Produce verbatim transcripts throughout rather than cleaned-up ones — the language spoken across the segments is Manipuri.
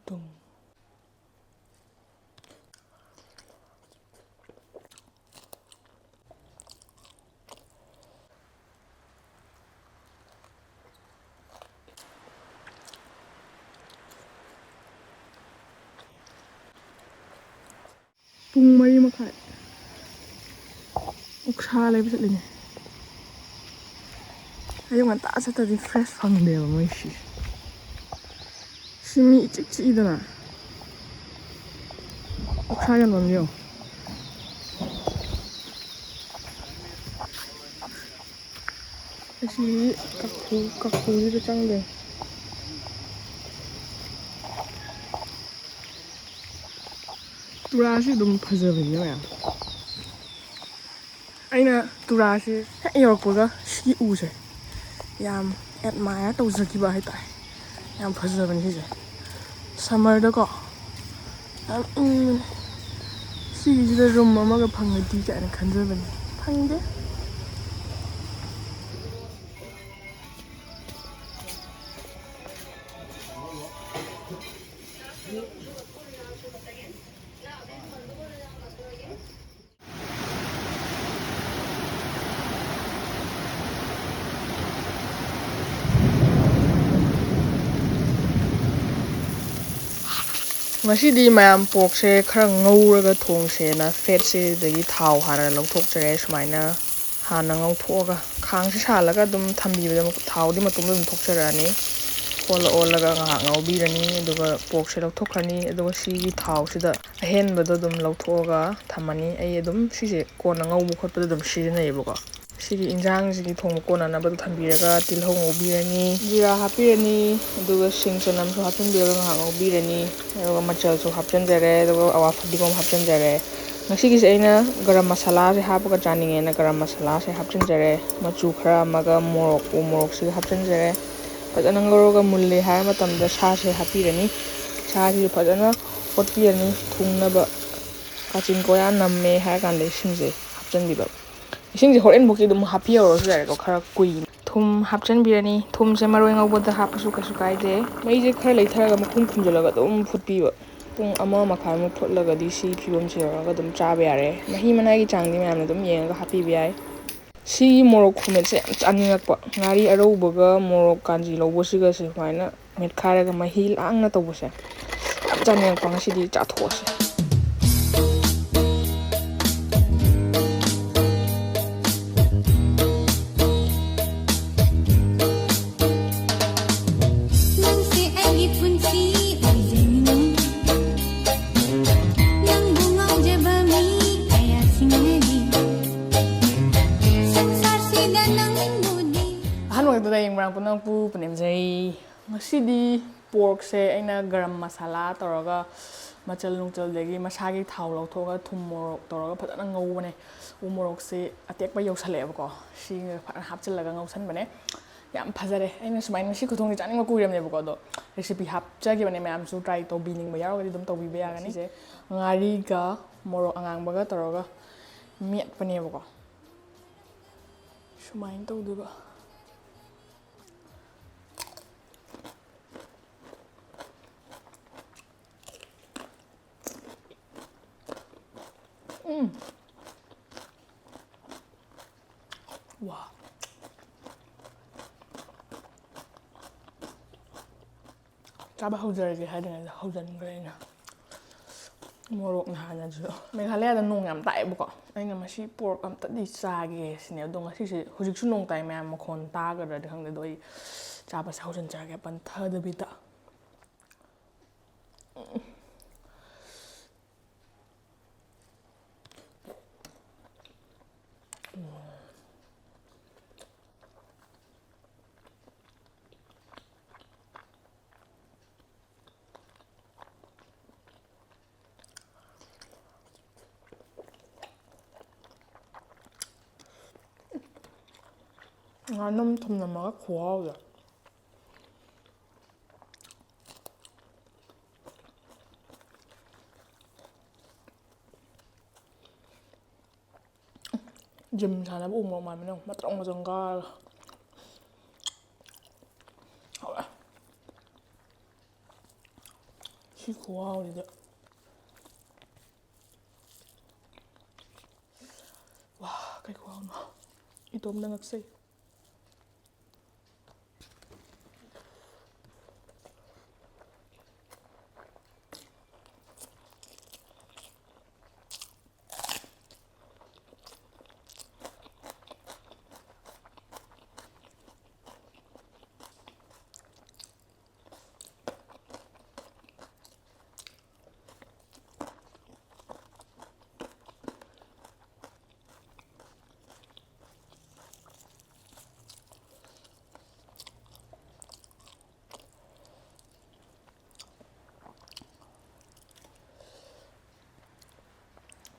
ꯇꯨꯝ꯫ ꯄꯨꯡ ꯃꯔꯤ ꯃꯈꯥꯏ꯫ ꯑꯣꯛꯁꯥ ꯂꯩꯕ ꯆꯠꯂꯤꯅꯦ꯫ ꯑꯌꯨꯛ ꯉꯟꯇꯥ ꯆꯠꯇ꯭ꯔꯗꯤ fresh ꯐꯪꯗꯦꯕ ꯃꯣꯏꯁꯤ꯫ ꯁꯤ ꯃꯤ ꯏꯆꯤꯛ ꯆꯤꯛꯏꯗꯅ꯫ ꯑꯣꯛꯁꯥ ꯌꯣꯟꯐꯝ ꯌꯦꯡꯉꯣ꯫ ꯑꯁꯤ ꯀꯥꯡꯈꯨ-, ꯀꯥꯡꯈꯨꯁꯤꯗ ꯆꯪꯗꯣꯏꯅꯦ꯫ ꯇꯨꯔꯥꯁꯤ ꯑꯗꯨꯝ ꯐꯖꯕꯅꯤꯅ ꯃꯌꯥꯝ꯫ ꯑꯩꯅ ꯇꯨꯔꯥꯁꯤ ꯍꯦꯛ ꯌꯧꯔꯛꯄꯒ ꯁꯤ ꯎꯁꯦ ꯌꯥꯝ admire ꯇꯧꯖꯈꯤꯕ ꯍꯥꯏꯇꯥꯔꯦ꯫ ꯌꯥꯝ ꯐꯖꯕꯅꯤ ꯁꯤꯁꯦ꯫ Summerꯗꯀꯣ ꯌꯥꯝ ꯏꯪꯕꯅꯤ꯫ ꯁꯤꯒꯤꯁꯤꯗ room ꯑꯃꯒ ꯐꯪꯉꯗꯤ ꯀꯥꯏꯅ ꯈꯟꯖꯕꯅꯤ꯫ ꯐꯪꯗꯦ꯫ ꯉꯁꯤꯗꯤ ꯃꯌꯥꯝ porkꯁꯦ ꯈꯔ ꯉꯧꯔꯒ ꯊꯣꯡꯁꯦꯅ fatꯁꯤꯗꯒꯤ ꯊꯥꯎ ꯍꯥꯟꯅ ꯂꯧꯊꯣꯛꯆꯔꯦ꯫ ꯁꯨꯃꯥꯏꯅ ꯍꯥꯟꯅ ꯉꯧꯊꯣꯛꯑꯒ ꯈꯥꯡꯁꯤ ꯁꯥꯍꯜꯂꯒ ꯑꯗꯨꯝ ꯊꯝꯕꯤꯕꯗ ꯊꯥꯎꯗꯤ ꯃꯇꯣꯝꯇ ꯑꯗꯨꯝ ꯊꯣꯛꯆꯔꯛꯑꯅꯤ꯫ ꯑꯣꯜꯂ ꯑꯣꯜꯂꯒ ꯉꯥꯏꯍꯥꯛ ꯉꯧꯕꯤꯔꯅꯤ꯫ ꯑꯗꯨꯒ porkꯁꯦ ꯂꯧꯊꯣꯛꯈ꯭ꯔꯅꯤ꯫ ꯑꯗꯨꯒ ꯁꯤꯒꯤ ꯊꯥꯎꯁꯤꯗ ꯑꯍꯦꯟꯕꯗꯣ ꯑꯗꯨꯝ ꯂꯧꯊꯣꯛꯑꯒ ꯊꯝꯃꯅꯤ꯫ ꯑꯩ ꯑꯗꯨꯝ ꯁꯤꯁꯦ ꯀꯣꯟꯅ ꯉꯧꯕ ꯈꯣꯠꯄꯗ ꯑꯗꯨꯝ ꯁꯤꯖꯤꯟꯅꯩꯌꯦꯕꯀꯣ꯫ ꯁꯤꯒꯤ ꯏꯟꯖꯥꯡꯁꯤꯒꯤ ꯊꯣꯡꯕ ꯀꯣꯟꯅꯅꯕꯗꯣ ꯊꯝꯕꯤꯔꯒ ꯇꯤꯜꯍꯧ ꯉꯧꯕꯤꯔꯅꯤ, ꯖꯤꯔꯥ ꯍꯥꯞꯄꯤꯔꯅꯤ, ꯑꯗꯨꯒ ꯁꯤꯡ ꯆꯅꯝꯁꯨ ꯍꯥꯞꯆꯤꯟꯕꯤꯔꯒ ꯉꯥꯏꯍꯥꯛ ꯉꯧꯕꯤꯔꯅꯤ꯫ ꯑꯗꯨꯒ ꯃꯆꯜꯁꯨ ꯍꯥꯞꯆꯤꯟꯖꯔꯦ, ꯑꯗꯨꯒ ꯑꯋꯥ ꯐꯗꯤꯒꯣꯝ ꯍꯥꯞꯆꯤꯟꯖꯔꯦ꯫ ꯉꯁꯤꯒꯤꯁꯦ ꯑꯩꯅ ꯒꯔꯝ ꯃꯁꯥꯂꯥꯁꯦ ꯍꯥꯞꯄꯒ ꯆꯥꯅꯤꯡꯉꯦꯅ ꯒꯔꯝ ꯃꯁꯥꯂꯥꯁꯦ ꯍꯥꯞꯆꯤꯟꯖꯔꯦ꯫ ꯃꯆꯨ ꯈꯔ ꯑꯃꯒ ꯃꯣꯔꯣꯛ, ꯎ ꯃꯣꯔꯣꯛꯁꯤꯒ ꯍꯥꯞꯆꯤꯟꯖꯔꯦ꯫ ꯐꯖꯅ ꯉꯧꯔꯒ ꯃꯨꯜꯂꯦ ꯍꯥꯏꯔ ꯃꯇꯝꯗ ꯁꯥꯁꯦ ꯍꯥꯞꯄꯤꯔꯅꯤ꯫ ꯁꯥꯁꯤꯁꯨ ꯐꯖꯅ ꯑꯣꯠꯄꯤꯔꯅꯤ ꯊꯨꯡꯅꯕ꯫ ꯀꯥꯆꯤꯟ ꯀꯣꯌꯥ ꯅꯝꯃꯦ ꯍꯥꯏꯔ ꯀꯥꯟꯗ ꯏꯁꯤꯡꯁꯦ ꯍꯥꯞꯆꯤꯟꯕꯤꯕ꯫ ꯏꯁꯤꯡꯁꯦ ꯍꯣꯔꯦꯟꯐꯧꯀꯤ ꯑꯗꯨꯝ ꯍꯥꯞꯄꯤꯍꯧꯔꯁꯨ ꯌꯥꯔꯦꯀꯣ, ꯈꯔ ꯀꯨꯏꯅ꯫ ꯊꯨꯝ ꯍꯥꯞꯆꯤꯟꯕꯤꯔꯅꯤ꯫ ꯊꯨꯝꯁꯦ ꯃꯔꯣꯏ ꯉꯧꯕꯗ ꯍꯥꯞꯄꯁꯨ ꯀꯩꯁꯨ ꯀꯥꯏꯗꯦ꯫ ꯃꯩꯁꯦ ꯈꯔ ꯂꯩꯊꯔꯒ ꯃꯈꯨꯝ ꯈꯨꯝꯖꯤꯜꯂꯒ ꯑꯗꯨꯝ ꯐꯨꯠꯄꯤꯕ꯫ ꯄꯨꯡ ꯑꯃ ꯃꯈꯥꯏꯃꯨꯛ ꯐꯨꯠꯂꯒꯗꯤ ꯁꯤ ꯐꯤꯕꯝꯁꯤ ꯌꯧꯔꯒ ꯑꯗꯨꯝ ꯆꯥꯕ ꯌꯥꯔꯦ꯫ ꯃꯍꯤ ꯃꯅꯥꯏꯒꯤ ꯆꯥꯡꯗꯤ ꯃꯌꯥꯝꯅ ꯑꯗꯨꯝ ꯌꯦꯡꯉꯒ ꯍꯥꯞꯄꯤꯕ ꯌꯥꯏ꯫ ꯁꯤꯒꯤ ꯃꯣꯔꯣꯛ ꯈꯨꯃꯦꯠꯁꯦ ꯌꯥꯝ ꯆꯥꯅꯤꯡꯉꯛꯄ꯫ ꯉꯥꯔꯤ ꯑꯔꯧꯕꯒ ꯃꯣꯔꯣꯛ ꯀꯥꯟꯖꯤ ꯂꯧꯕꯁꯤꯒꯁꯦ ꯁꯨꯃꯥꯏꯅ ꯃꯦꯠꯈꯥꯏꯔꯒ ꯃꯍꯤ ꯂꯥꯡꯅ ꯇꯧꯕꯁꯦ ꯌꯥꯝ ꯆꯥꯅꯤꯡꯉꯛꯄ꯫ ꯉꯁꯤꯗꯤ ꯆꯥꯊꯣꯛꯑꯁꯦ꯫ ꯅꯪꯁꯦ ꯑꯩꯒꯤ ꯄꯨꯟꯁꯤ ꯑꯣꯏꯖꯅꯤꯡꯉꯤ꯫ ꯅꯪꯕꯨ ꯉꯥꯎꯖꯕ ꯃꯤ ꯀꯌꯥꯁꯤꯡꯅꯗꯤ ꯁꯪꯁꯥꯔꯁꯤꯗ ꯅꯪꯕꯨꯗꯤ ꯑꯍꯥꯟꯕꯗ ꯌꯦꯡꯕ ꯄꯨꯝꯅꯃꯛꯄꯨ ꯄꯨꯅꯦꯝꯖꯩ꯫ ꯉꯁꯤꯗꯤ ꯄꯣꯔꯛꯁꯦ ꯑꯩꯅ ꯒꯔꯝ ꯃꯁꯥꯂꯥ ꯇꯧꯔꯒ ꯃꯆꯜ ꯅꯨꯡꯆꯜꯗꯒꯤ ꯃꯁꯥꯒꯤ ꯊꯥꯎ ꯂꯧꯊꯣꯛꯑꯒ ꯊꯨꯝ ꯃꯣꯔꯣꯛ ꯇꯧꯔꯒ ꯐꯖꯅ ꯉꯧꯕꯅꯦ꯫ ꯎ ꯃꯣꯔꯣꯛꯁꯦ ꯑꯇꯦꯛꯄ ꯌꯧꯁꯜꯂꯛꯑꯦꯕꯀꯣ꯫ ꯁꯤ ꯐꯖꯅ ꯍꯥꯞꯆꯤꯜꯂꯒ ꯉꯧꯁꯟꯕꯅꯦ꯫ ꯌꯥꯝ ꯐꯖꯔꯦ꯫ ꯑꯩꯅ ꯁꯨꯃꯥꯏꯅ ꯉꯁꯤ ꯈꯨꯊꯣꯡꯁꯦ ꯆꯥꯅꯤꯡꯕ ꯀꯨꯏꯔꯕꯅꯦꯕꯀꯣ꯫ ꯑꯗꯣ ꯔꯦꯁꯤꯄꯤ ꯍꯥꯞꯆꯈꯤꯕꯅꯦ꯫ ꯃꯌꯥꯝꯁꯨ ꯇ꯭ꯔꯥꯏ ꯇꯧꯕꯤꯅꯤꯡꯕ ꯌꯥꯎꯔꯒꯗꯤ ꯑꯗꯨꯝ ꯇꯧꯕꯤꯕ ꯌꯥꯒꯅꯤ꯫ ꯁꯤꯁꯦ ꯉꯥꯔꯤꯒ ꯃꯣꯔꯣꯛ ꯑꯉꯥꯡꯕꯒ ꯇꯧꯔꯒ ꯃꯦꯠꯄꯅꯦꯕꯀꯣ꯫ ꯁꯨꯃꯥꯏꯅ ꯇꯧꯗꯣꯏꯕ꯫ ꯎꯝ꯫ ꯋꯥ꯫ ꯆꯥꯕ ꯍꯧꯖꯔꯒꯦ ꯍꯥꯏꯗ꯭ꯔꯤꯉꯩꯗ ꯍꯧꯖꯤꯟꯈ꯭ꯔꯦ ꯑꯩꯅ꯫ ꯃꯣꯔꯣꯛꯅ ꯍꯥꯟꯅꯁꯨ꯫ ꯃꯦꯘꯥꯂꯌꯥꯗ ꯅꯣꯡ ꯌꯥꯝ ꯇꯥꯛꯑꯦꯕꯀꯣ꯫ ꯑꯩꯅ ꯃꯁꯤ ꯄꯣꯔꯛ ꯑꯝꯇꯗꯤ ꯆꯥꯒꯦ ꯁꯤꯅꯦ꯫ ꯑꯗꯣ ꯉꯁꯤꯁꯦ ꯍꯧꯖꯤꯛꯁꯨ ꯅꯣꯡ ꯇꯥꯏ ꯃꯌꯥꯝ, ꯃꯈꯣꯟ ꯇꯥꯒꯗ꯭ꯔꯗꯤ ꯈꯪꯗꯦ꯫ ꯑꯗꯣ ꯑꯩ ꯆꯥꯕꯁꯦ ꯍꯧꯖꯤꯟꯖꯔꯒꯦ ꯄꯟꯊꯗꯕꯤꯗ꯫ ꯉꯥꯅꯝ ꯊꯨꯝꯅꯝꯃꯒ ꯈꯨꯍꯥꯎꯗꯣ꯫ ꯖꯤꯝ ꯁꯥꯟꯅꯕ ꯎ ꯃꯣꯔꯣꯛ ꯃꯥꯟꯕꯅꯦ, ꯃꯇ꯭ꯔꯪ ꯃꯇ꯭ꯔꯪ ꯀꯥꯔꯒ꯫ ꯈꯨꯍꯥꯎꯁꯤꯗꯤ꯫ ꯋꯥ, ꯀꯩ ꯈꯨꯍꯥꯎꯅꯣ꯫ ꯏꯇꯣꯝꯗ ꯉꯛꯆꯩ꯫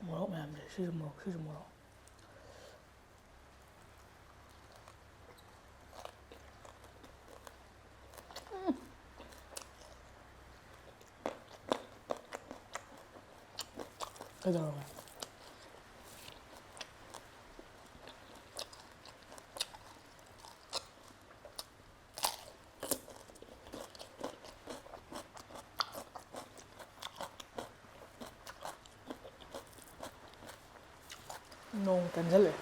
ꯃꯣꯔꯣꯛ ꯃꯌꯥꯝꯁꯦ, ꯁꯤꯁꯨ ꯃꯣꯔꯣꯛ, ꯁꯤꯁꯨ ꯃꯣꯔꯣꯛ꯫ ꯀꯩꯗꯧꯔꯒꯦ? ꯅꯣꯡ ꯀꯟꯁꯤꯜꯂꯛꯑꯦ꯫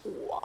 ꯋꯥ꯫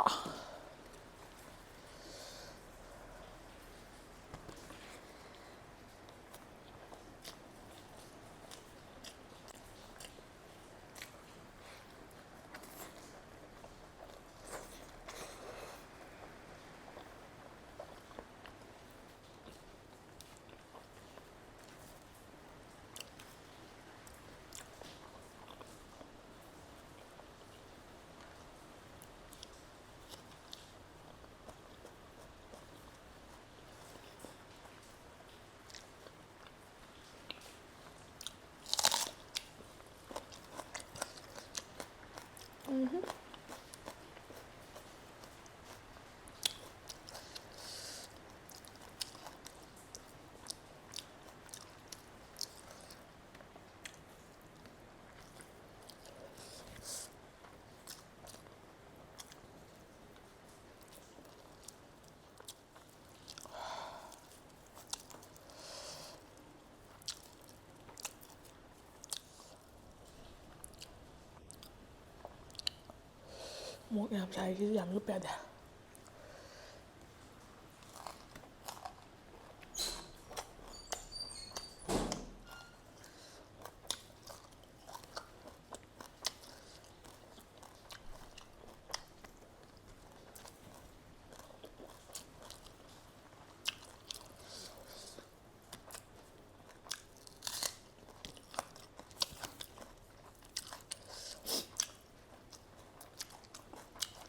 ꯃꯣꯔꯣꯛ ꯌꯥꯝ ꯁꯥꯏ, ꯁꯤꯗꯤ ꯌꯥꯝ ꯂꯨꯞꯄ ꯌꯥꯗꯦ꯫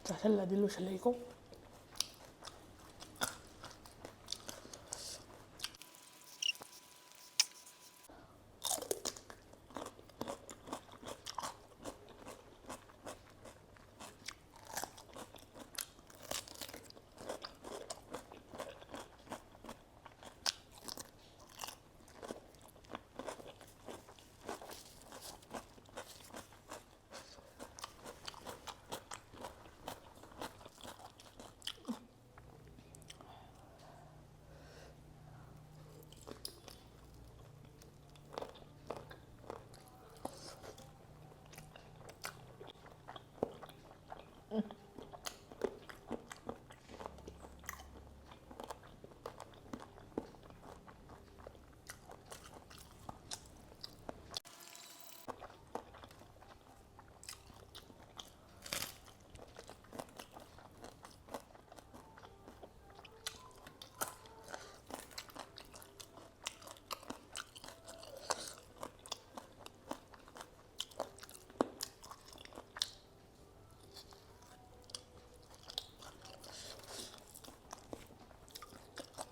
ꯆꯥꯁꯜꯂꯗꯤ ꯂꯣꯏꯁꯜꯂꯛꯏꯀꯣ꯫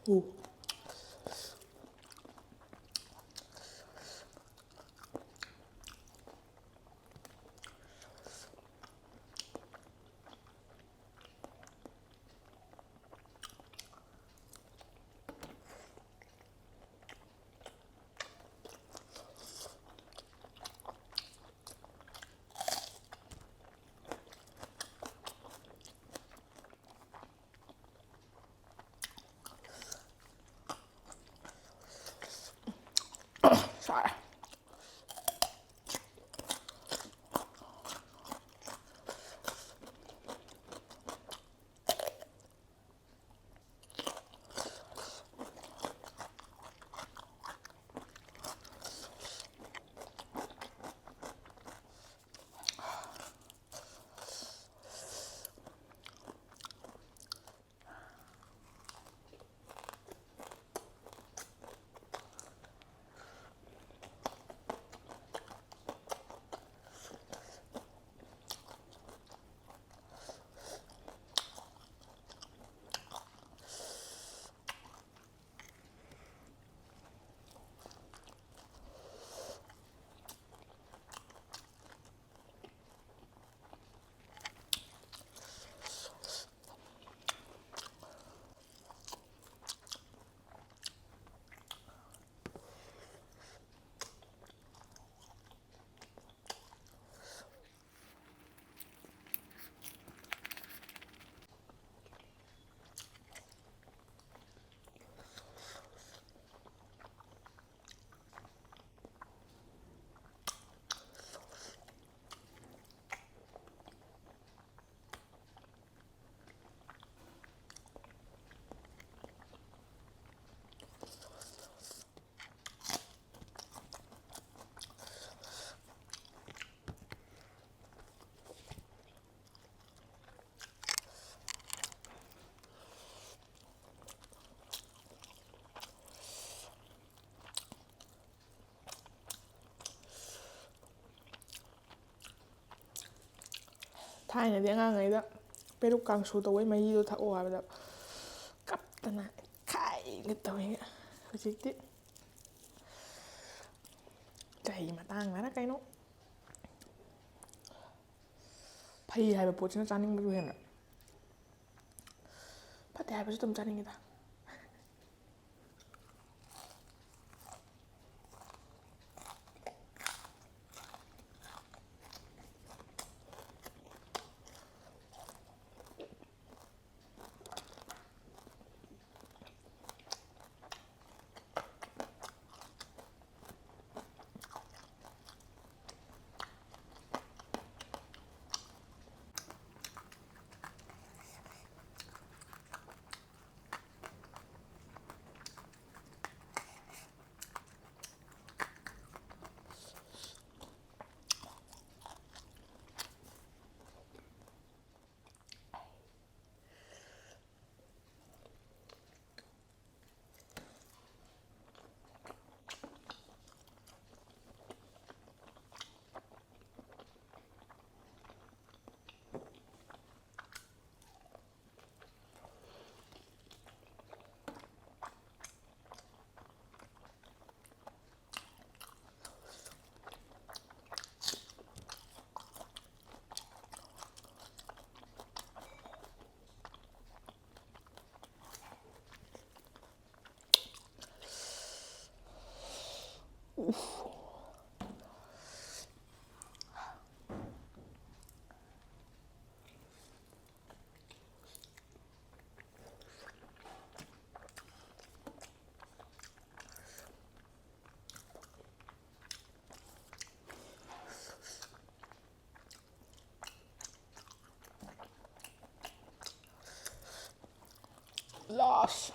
ꯎ꯫ ꯁꯥꯔꯦ꯫ ꯊꯥꯏꯅꯗꯤ ꯑꯉꯥꯡꯉꯩꯗ ꯄꯦꯔꯨꯛ ꯀꯥꯡꯁꯨ ꯇꯧꯕꯩ ꯃꯍꯤꯗꯣ ꯊꯛꯑꯣ ꯍꯥꯏꯕꯗ ꯀꯞꯇꯅ ꯈꯥꯏ ꯆꯥꯅꯤꯡꯒꯦ ꯇꯧꯋꯦ꯫ ꯍꯧꯖꯤꯛꯇꯤ ꯆꯍꯤ ꯃꯇꯥꯡꯅꯔ ꯀꯩꯅꯣ, ꯐꯩ ꯍꯥꯏꯕ ꯄꯣꯠꯁꯤꯅ ꯆꯥꯅꯤꯡꯕꯁꯨ ꯍꯦꯟꯅ, ꯐꯠꯇꯦ ꯍꯥꯏꯕꯁꯨ ꯑꯗꯨꯝ ꯆꯥꯅꯤꯡꯉꯤꯗ꯫ Last.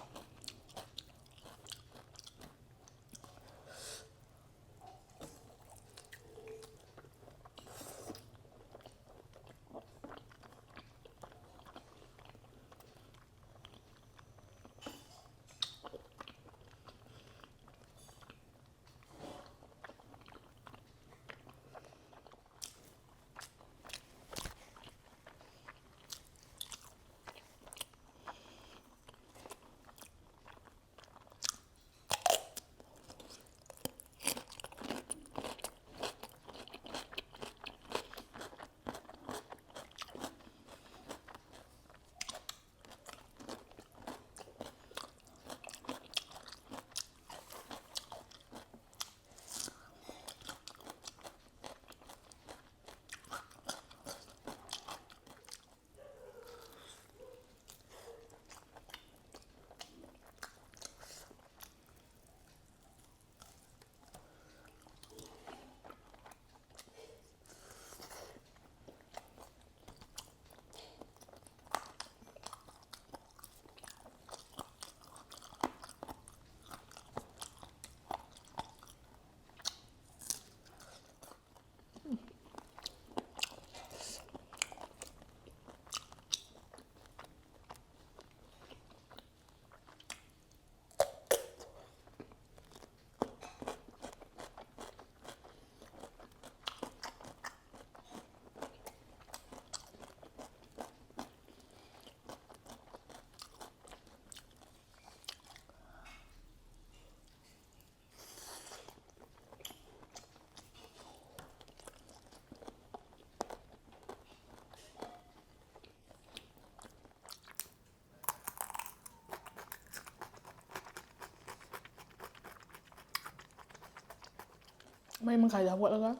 ꯃꯔꯤ ꯃꯈꯥꯏꯗ ꯍꯧꯒꯠꯂꯒ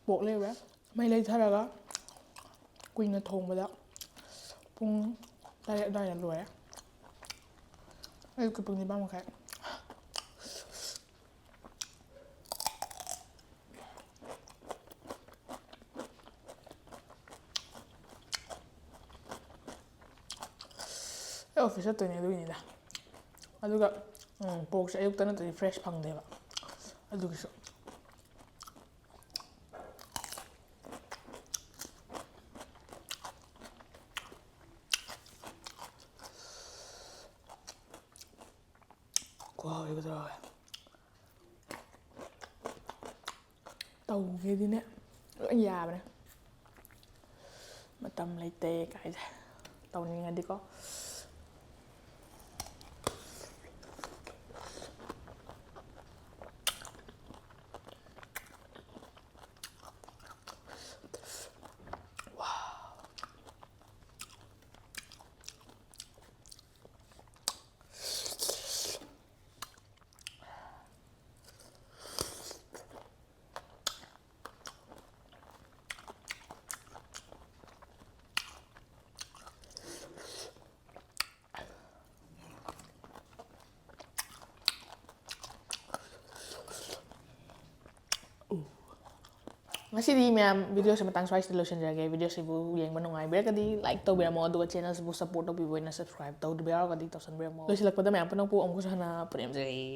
ꯄꯣꯛ ꯂꯩꯔꯨꯔꯦ꯫ ꯃꯩ ꯂꯩꯊꯔꯒ ꯀꯨꯏꯅ ꯊꯣꯡꯕꯗ ꯄꯨꯡ ꯇꯔꯦꯠ ꯑꯗꯨꯋꯥꯏꯗ ꯂꯣꯏꯔꯦ꯫ ꯑꯌꯨꯛꯀꯤ ꯄꯨꯡ ꯅꯤꯄꯥꯟ ꯃꯈꯥꯏ꯫ ꯑꯩ ꯑꯣꯐꯤꯁ ꯆꯠꯇꯣꯏꯅꯦ ꯑꯗꯨꯒꯤꯅꯤꯗ꯫ ꯑꯗꯨꯒ ꯄꯣꯛꯁꯦ ꯑꯌꯨꯛꯇ ꯅꯠꯇ꯭ꯔꯗꯤ ꯐ꯭ꯔꯦꯁ ꯐꯪꯗꯦꯕ꯫ ꯑꯗꯨꯒꯤꯁꯨ ꯈꯨꯍꯥꯎ ꯑꯃ ꯇꯧꯔꯒ ꯇꯧꯒꯦꯗꯤꯅꯦ ꯂꯣꯏ ꯌꯥꯕꯅꯦ꯫ ꯃꯇꯝ ꯂꯩꯇꯦ ꯀꯥꯏꯁꯦ ꯇꯧꯅꯤꯡꯉꯗꯤꯀꯣ꯫ ꯉꯁꯤꯗꯤ ꯃꯌꯥꯝ videoꯁꯦ ꯃꯇꯥꯡ ꯁ꯭ꯋꯥꯏꯁꯤꯗ ꯂꯣꯏꯁꯤꯟꯖꯔꯒꯦ꯫ Videoꯁꯤꯕꯨ ꯌꯦꯡꯕ ꯅꯨꯡꯉꯥꯏꯕꯤꯔꯒꯗꯤ like ꯇꯧꯕꯤꯔꯝꯃꯣ, ꯑꯗꯨꯒ channelꯁꯤꯕꯨ support ꯇꯧꯕꯤꯕ ꯑꯣꯏꯅ subscribe ꯇꯧꯗꯕ ꯌꯥꯎꯔꯒꯗꯤ ꯇꯧꯁꯟꯕꯤꯔꯝꯃꯣ꯫ ꯂꯣꯏꯁꯤꯜꯂꯛꯄꯗ ꯃꯌꯥꯝ ꯄꯨꯝꯅꯃꯛꯄꯨ ꯑꯃꯨꯛꯀꯁꯨ ꯍꯟꯅ ꯄꯨꯅꯦꯝꯖꯔꯤ꯫